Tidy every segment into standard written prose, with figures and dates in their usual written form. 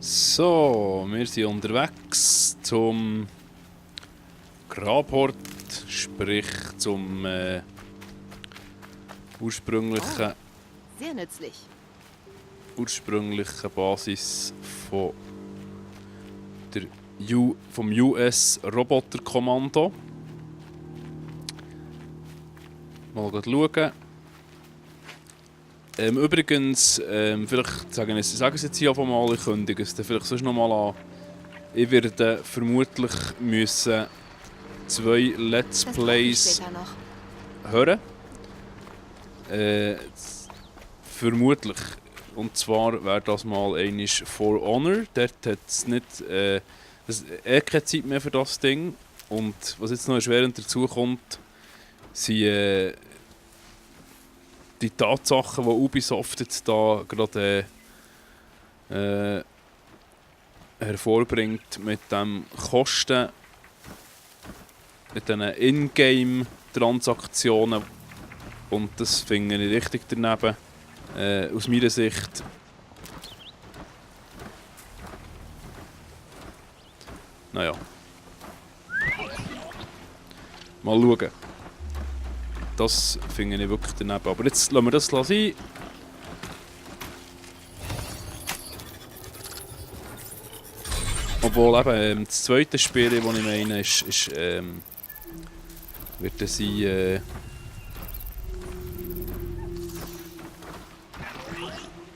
So, wir sind unterwegs zum Grabhort, sprich zum ursprünglichen Sehr nützlich. Basis von vom US Roboterkommando. Mal schauen. Übrigens, vielleicht sagen Sie es jetzt hier einfach mal, ich kündige es vielleicht sonst noch mal an. Ich werde vermutlich müssen 2 Let's Das brauche ich Plays später noch. hören. Vermutlich. Und zwar wäre das mal einiges For Honor. Dort hat es nicht keine Zeit mehr für das Ding. Und was jetzt noch erschwerend dazu kommt, sind die Tatsachen, die Ubisoft jetzt da gerade hervorbringt mit dem Kosten, mit diesen Ingame-Transaktionen. Und das finde ich richtig daneben. Aus meiner Sicht. Naja. Mal schauen. Das finde ich wirklich daneben. Aber jetzt lassen wir das sein. Obwohl eben das zweite Spiel, das ich meine, wird es sein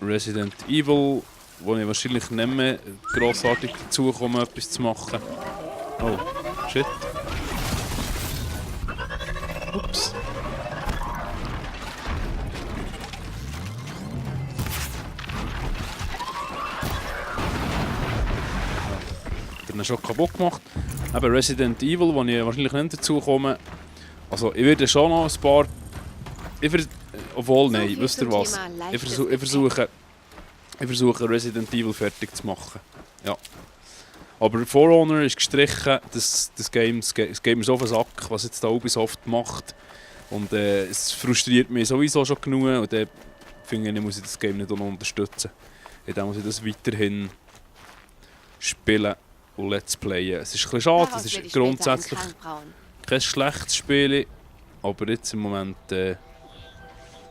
Resident Evil, wo ich wahrscheinlich nicht mehr grossartig dazu komme, etwas zu machen. Oh, shit. Ups. Den hast du schon kaputt gemacht. Eben Resident Evil, wo ich wahrscheinlich nicht dazu komme. Also ich werde schon noch ein paar... Obwohl, So nein, viel wisst ihr zum was? Thema Ich leichtes versuche Resident Evil fertig zu machen. Ja. Aber For Honor ist gestrichen, das Game ist so auf den Sack, was jetzt da Ubisoft macht. Und es frustriert mich sowieso schon genug. Und dann finde ich, muss ich das Game nicht noch unterstützen. Dann muss ich das weiterhin spielen und Let's Playen. Es ist ein bisschen schade, Daraus es werde ist ich später grundsätzlich einen Trank brauen. kein schlechtes Spiel. Aber jetzt im Moment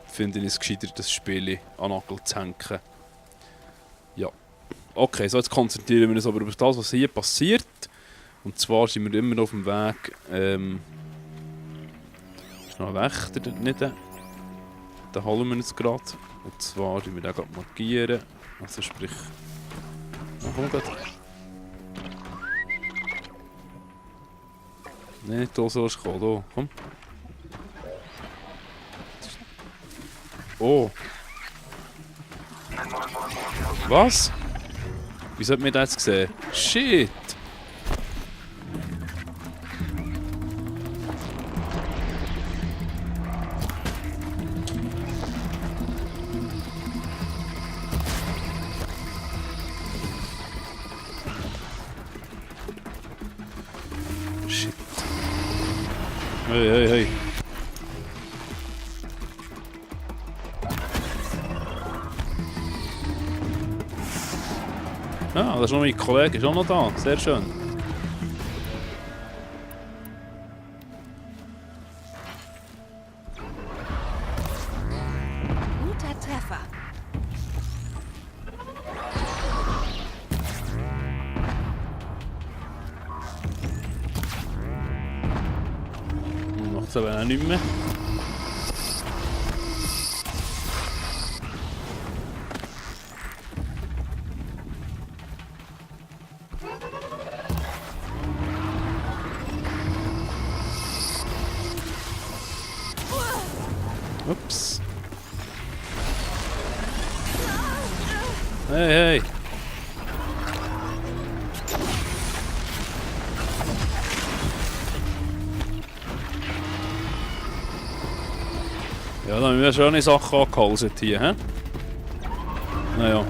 finde ich es gescheiter, das Spiel an den Nagel zu hängen. Ja. Okay, so jetzt konzentrieren wir uns aber auf das, was hier passiert. Und zwar sind wir immer noch auf dem Weg. Ist noch ein Wächter dort nicht? Den holen wir jetzt gerade. Und zwar markieren wir den gerade markieren. Also sprich... Oh, komm grad. Nein, nicht hier so kommen. Hier, komm. Oh. Was? Wieso hat mir das jetzt gesehen? Shit! Shit. Hey, hey, hey. Ah, das ist noch mein Kollege, ist auch noch da. Sehr schön. Guter Treffer. Macht es aber auch nicht mehr. Ups. Hey, hey. Ja, da haben wir schöne Sachen angehalten hier, hä? Naja.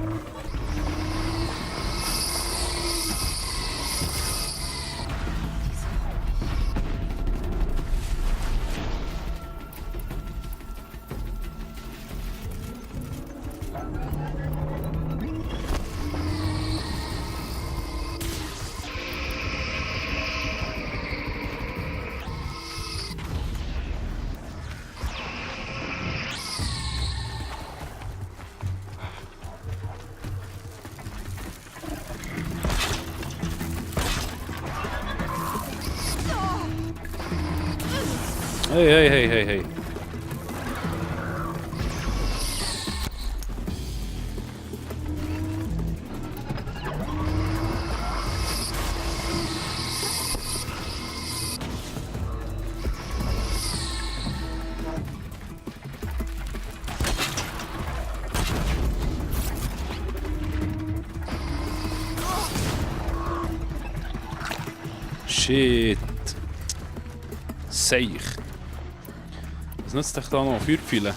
Hey, hey, hey, hey, hey. Shit. Seich. Was nützt euch da noch? Feuerpfeile?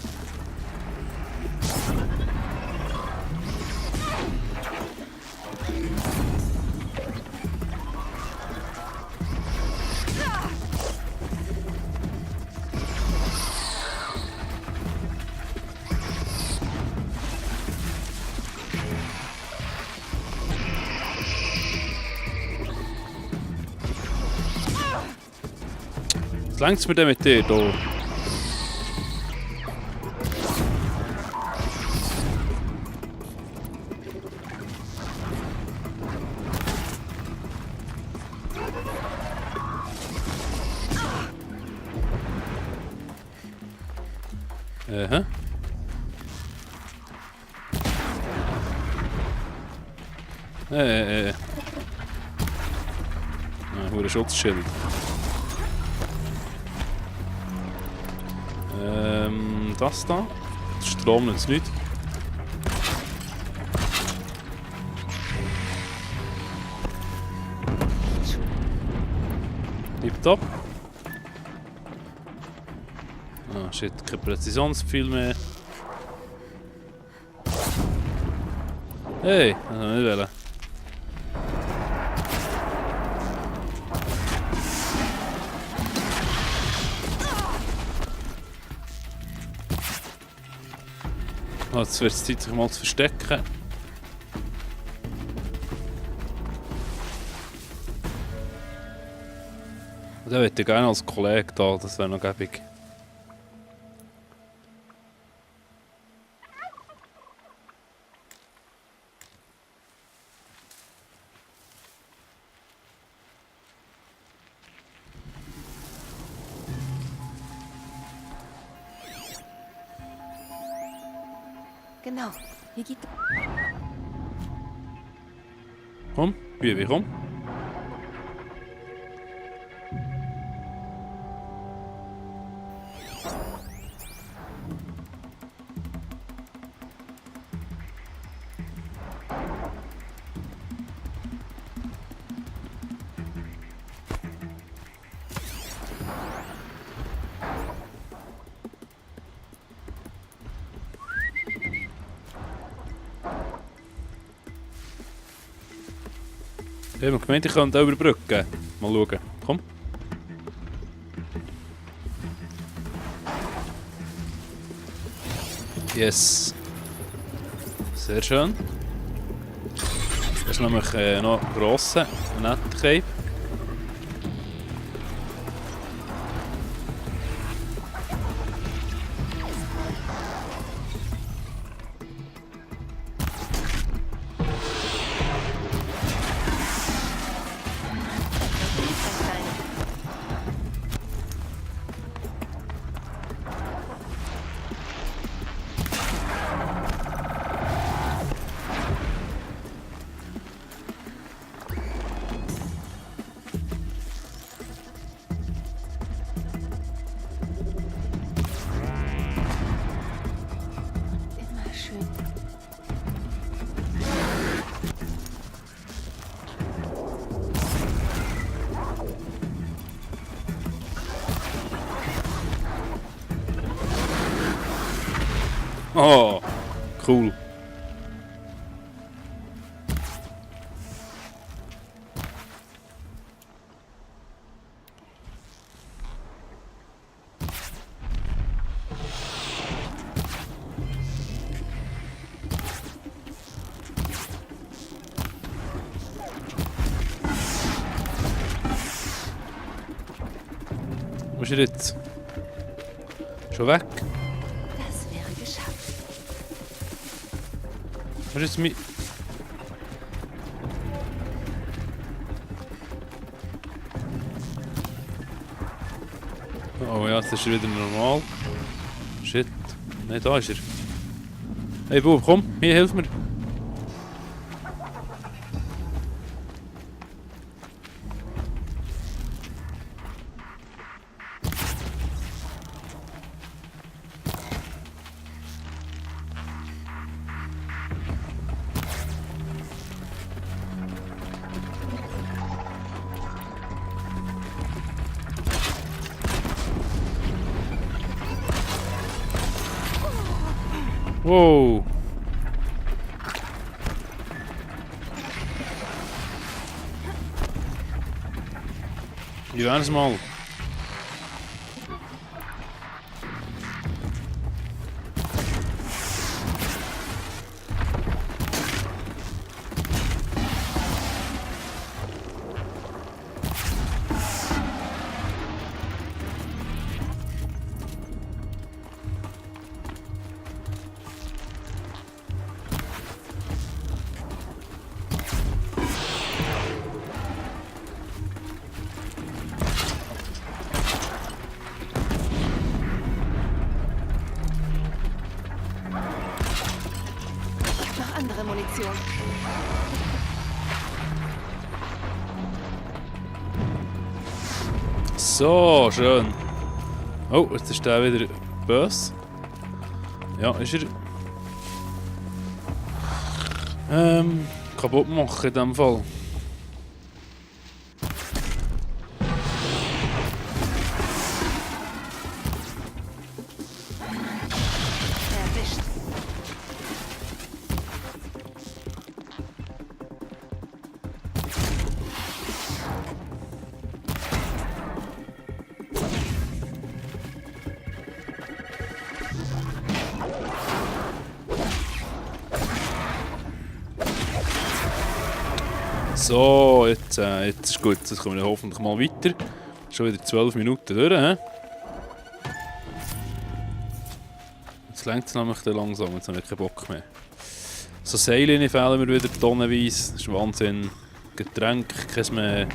Was längt's mir denn mit dir hier? Hä? Hure Schutzschild. Das da? Der Strom nützt nicht. Tipptopp. Ah shit, kein Präzisionspfeil mehr. Hey, das wollte ich nicht wollen. Oh, jetzt wird es Zeit, sich mal zu verstecken. Und dann hätte ich gerne als Kollege da, das wäre noch gäbig. Genau. Hier gibt Komm, wie komm. Ich habe gemeint, ich könnte überbrücken. Mal schauen. Komm. Yes. Sehr schön. Das ist nämlich noch ein grosser, netter Cape. immer schön. Oh, cool. Wo ist er jetzt? Schon weg? Das wäre geschafft. Was ist jetzt mein... Oh ja, jetzt ist er wieder normal. Shit. Nein, da ist er. Hey Bub, komm, hier, hilf mir. Wow. Wie wär's mal? Noch andere Munition. So, schön. Oh, jetzt ist der wieder böse. Ja, ist er. Kaputt machen in dem Fall. Erwischt. So, jetzt ist gut. Jetzt kommen wir hoffentlich mal weiter. Schon wieder 12 Minuten durch. He? Jetzt längt es nämlich dann langsam. Jetzt habe ich keinen Bock mehr. So Seillinien fehlen mir wieder tonnenweise. Das ist Wahnsinn. Getränk, keins mehr.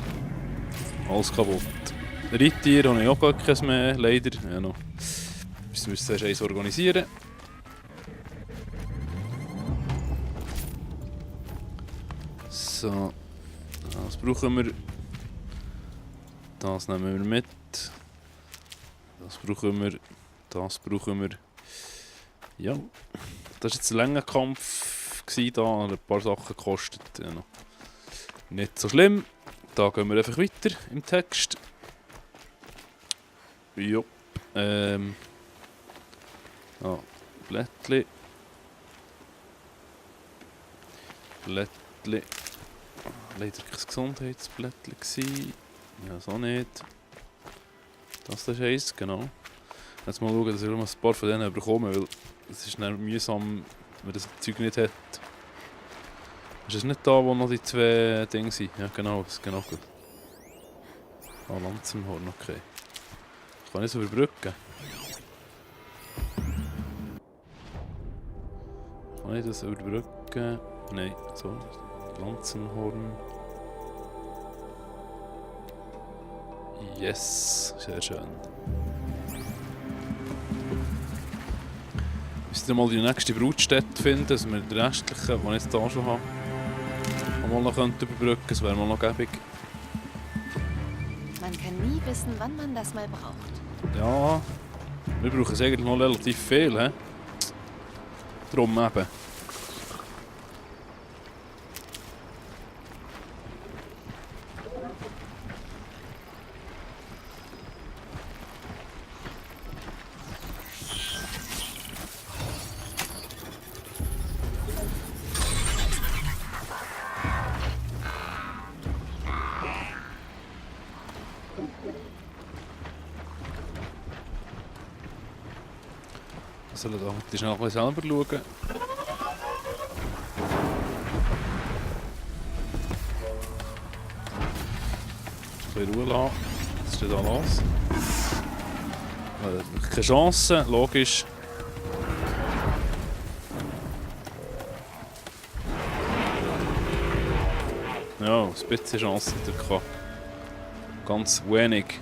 Alles kaputt. Reittier habe ich auch gar keins mehr, leider. Ja, noch. Wir müssen zuerst eins organisieren. So. Das brauchen wir. Das nehmen wir mit. Das brauchen wir. Das brauchen wir. Ja. Das war jetzt ein langer Kampf. Da hat ein paar Sachen gekostet. Ja, noch. Nicht so schlimm. Da gehen wir einfach weiter im Text. Jo. Blättli. Blättli. Leider kein Gesundheitsblättli gsi. Ja, so nicht. Das ist eins, genau. Jetzt mal schauen, dass ich ein paar von denen bekomme, weil es ist dann mühsam, wenn man das Zeug nicht hat. Ist es nicht da, wo noch die zwei Dinge sind? Ja, genau, das ist genau gut. Ah, Lanzenhorn, okay. Ich kann nicht so überbrücken. Kann ich das überbrücken? Nein, so. Lanzenhorn. Yes, sehr schön. Wir müssen mal die nächste Brutstätte finden, dass wir die restlichen, die ich jetzt hier schon habe, auch mal noch überbrücken könnten. Das wäre mal noch gäbig. Man kann nie wissen, wann man das mal braucht. Ja, wir brauchen es eigentlich noch relativ viel. He? Darum eben. Sollen wir da schnell ein bisschen selber schauen? Ein bisschen Ruhe lassen. Was ist denn da los? Keine Chance, logisch. Ja, ein bisschen Chance hat er gehabt. Ganz wenig.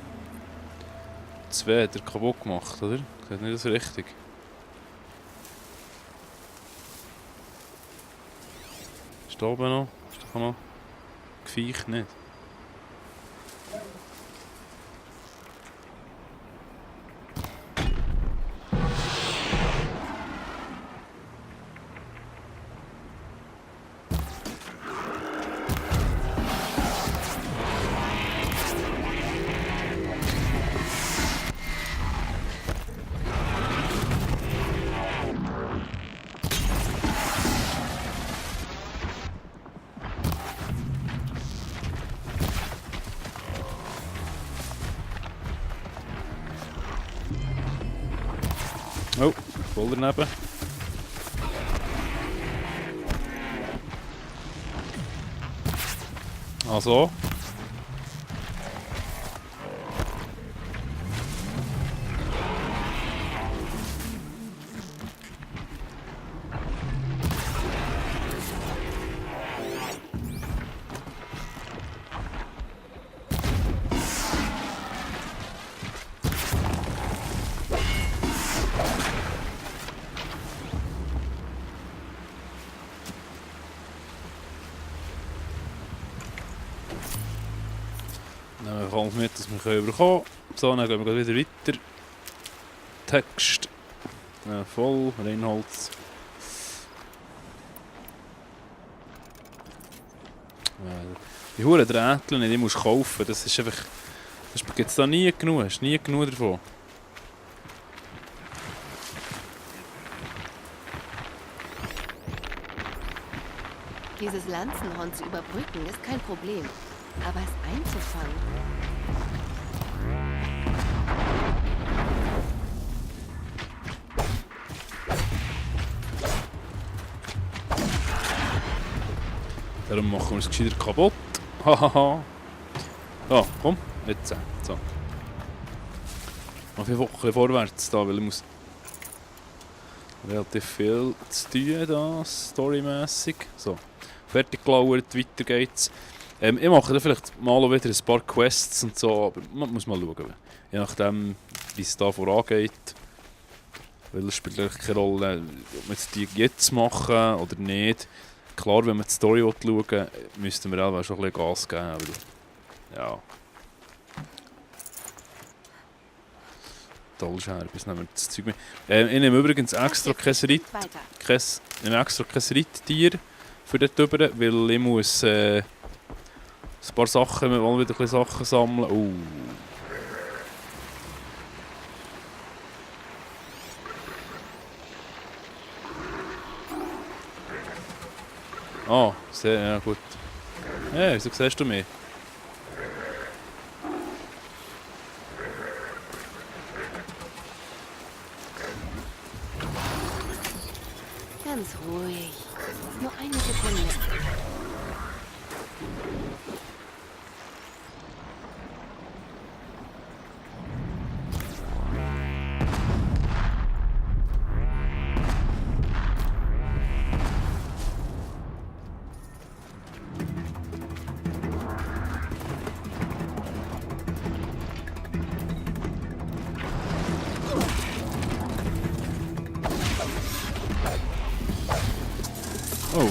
2 hat er kaputt gemacht, oder? Geht nicht das richtig? Ist da oben noch? Ist da noch? Geviech nicht. Oh, voll daneben. Also. Nehmen wir alles mit, dass wir überkommen können. So, dann gehen wir wieder weiter. Text. Voll, Reinholz. Die Huren Drähtchen, die musst du kaufen. Das ist einfach. Das gibt es da nie genug. Hast nie genug davon. Dieses Lanzenhorn zu überbrücken ist kein Problem. Aber es einzufangen. Darum machen wir es gescheiter kaputt. Hahaha. So, komm, jetzt. So. Noch 5 Wochen vorwärts da, weil ich muss relativ viel zu tun da, storymässig. So, fertig gelauert, weiter geht's. Ich mache dann vielleicht mal auch wieder ein paar Quests und so, aber man muss mal schauen. Je nachdem, wie es da vorangeht. Weil es spielt eigentlich keine Rolle, ob wir die jetzt machen oder nicht. Klar, wenn wir die Story schauen will, müssten wir auch schon ein bisschen Gas geben. Weil, ja. Toll Scherbe, jetzt nehmen wir das Zeug mit. Ich nehme übrigens extra kein Reittier für dort drüber, weil ich muss ein paar Sachen, wir wollen wieder ein bisschen Sachen sammeln. Ah, sehr, ja gut. Ja, wieso siehst du mich? Ganz ruhig. Nur eine Sekunde. Oh.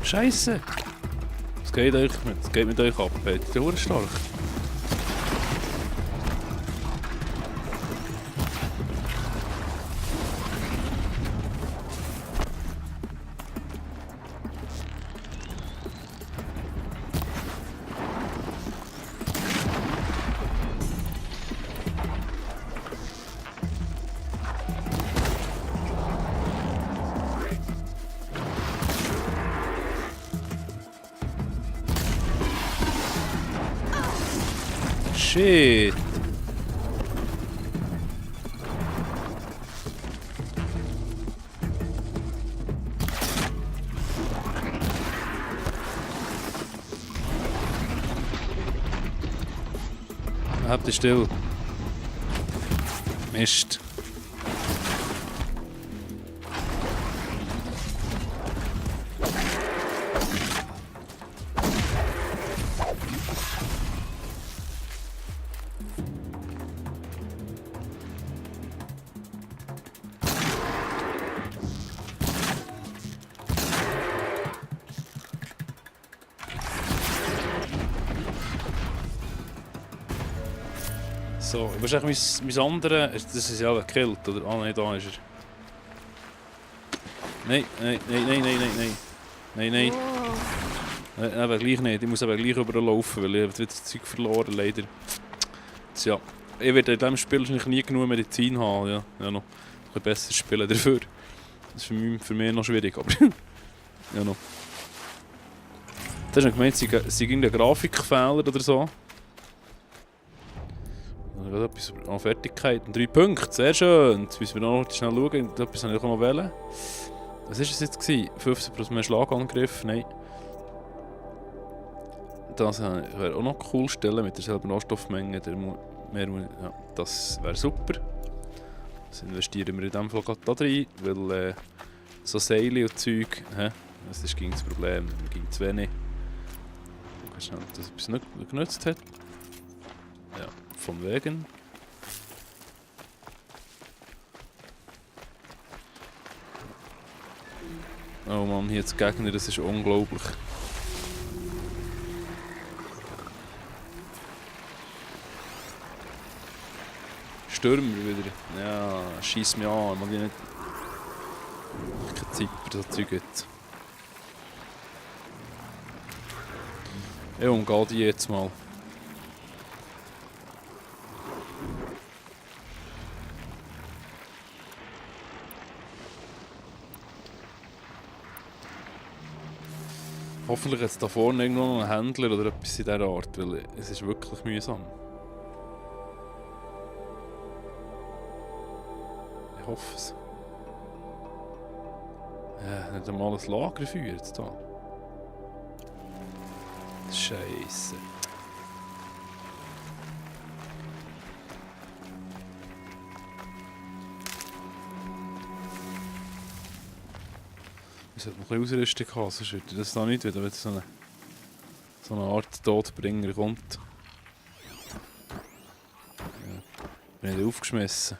Scheiße! Was geht mit euch ab? Seid ihr stark? Shit! Habt ihr still? So, wahrscheinlich mein anderer, das ist ja gekillt, oder? Ah nein, da ist er. Nein, nein, nein, nein, nein, nein, nein. Nein, nein. Oh, Eben gleich nicht, ich muss eben gleich überlaufen, weil ich habe wieder das Zeug verloren, leider. Tja, ich werde in diesem Spiel wahrscheinlich nie genug Medizin haben, ja. Ja, noch ein bisschen besser spielen dafür. Das ist für mich noch schwierig, aber ja noch. Du hast gemeint, es sei irgendein Grafikfehler oder so. Oder etwas an Fertigkeiten. 3 Punkte, sehr schön. Jetzt müssen wir noch schnell schauen, etwas habe ich noch wählen. Was war es jetzt? 15% mehr Schlagangriff? Nein. Das wäre auch noch cool, stellen mit derselben Rohstoffmenge. Ja, das wäre super. Das investieren wir in dem Fall gerade da rein, weil so Seile und Zeug, das ist das Problem, ging zu wenig. Schnell, dass etwas nicht genutzt hat. Ja, von wegen. Oh Mann, hier jetzt Gegner, das ist unglaublich. Stürmer wieder. Ja, schieß mich an, man nicht. Keine Zeit für so Zeug jetzt. Ich umgehe die jetzt mal. Hoffentlich hat es da vorne irgendwo noch einen Händler oder etwas in dieser Art, weil es ist wirklich mühsam. Ich hoffe es. Ja, nicht einmal ein Lagerfeuer jetzt da. Scheisse. Ich sollte noch ein bisschen Ausrüstung haben, sonst würde das da nicht wieder, wenn so eine Art Todbringer kommt. Ja, bin ich aufgeschmissen.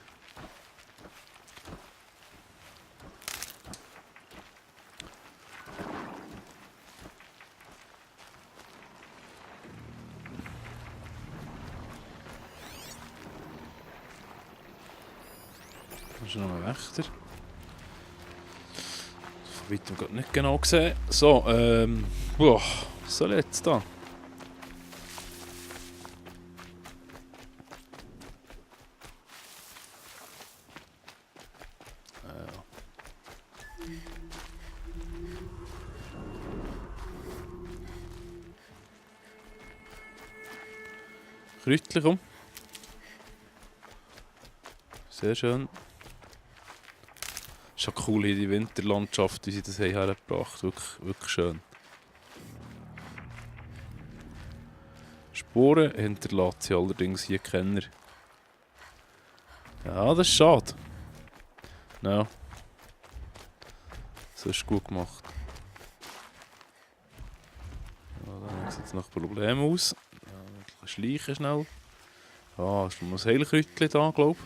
Da ist noch ein Wächter. Von weitem gerade nicht genau gesehen. So, was soll ich jetzt da? Kräutchen, komm. Sehr schön. Ist schon cool hier die Winterlandschaft, wie sie das hergebracht haben. Wirklich schön. Spuren hinterlässt sie allerdings hier keiner. Ja, das ist schade. Ja. Das ist gut gemacht. Ja, dann sieht es nach Problemen aus. Ja, schleichen schnell. Ah, ist noch ein Heilkräutchen da, glaube ich.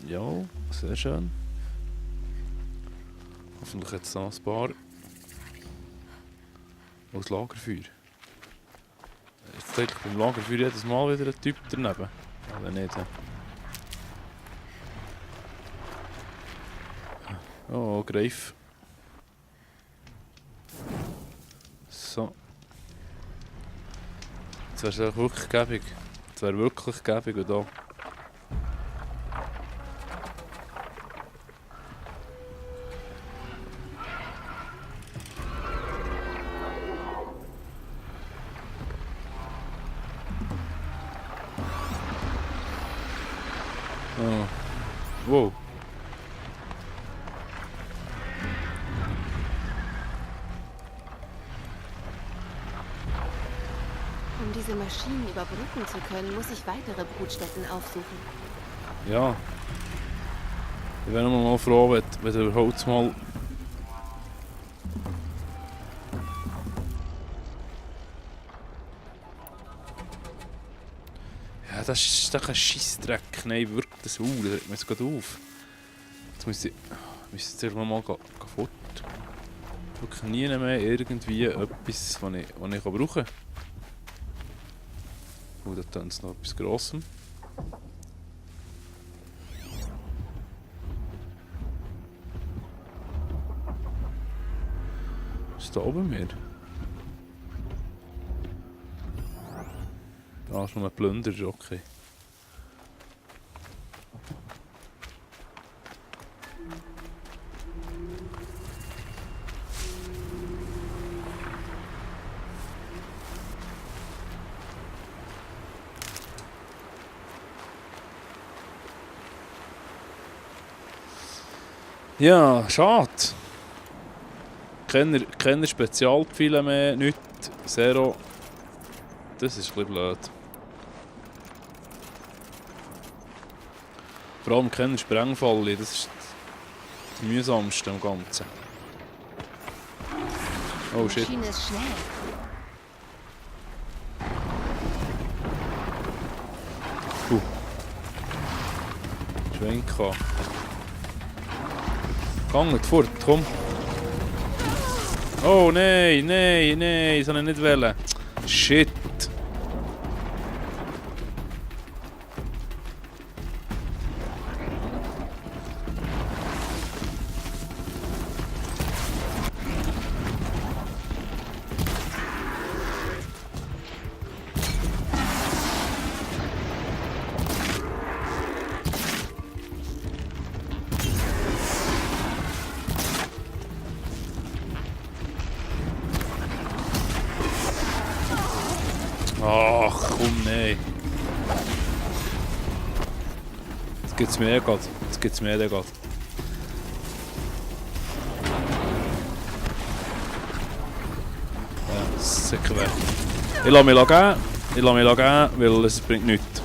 Ja, sehr schön. Hoffentlich hat es da ein paar als Lagerfeuer. Jetzt steht beim Lagerfeuer jedes Mal wieder ein Typ daneben. Oder nicht? Oh, Greif. So. Jetzt wäre es wirklich gäbig. Es wäre wirklich gäbig und da. Oh. Wow. um diese Maschinen überbrücken zu können, muss ich weitere Brutstätten aufsuchen. Ja. Ich wäre mal froh, wenn du überhaupt mal... Ja, das ist doch ein Scheissdreck. Nein, wirklich, das regt mich jetzt gerade auf. Jetzt muss ich jetzt mal fort. Wirklich nie mehr irgendwie etwas, was ich brauchen kann. Da tun sie noch etwas Grossem. Ist da oben mehr? Da ist noch ein Plunder, okay. Ja, schade. Keine Spezialpfeile mehr, nichts. Zero. Das ist ein bisschen blöd. Vor allem keine Sprengfalle, das ist das mühsamste am Ganzen. Oh shit. Die Maschine ist schnell. Schwenka. Ganget fort, komm. Oh nein, nein, nein, das wollte ich nicht wollen. Shit. Ach, komm, nein. Jetzt gibt's mehr gerade. Jetzt gibt's mehr gerade. Ja, das ist sicher weg. Ich lasse mich gehen, weil es bringt nichts.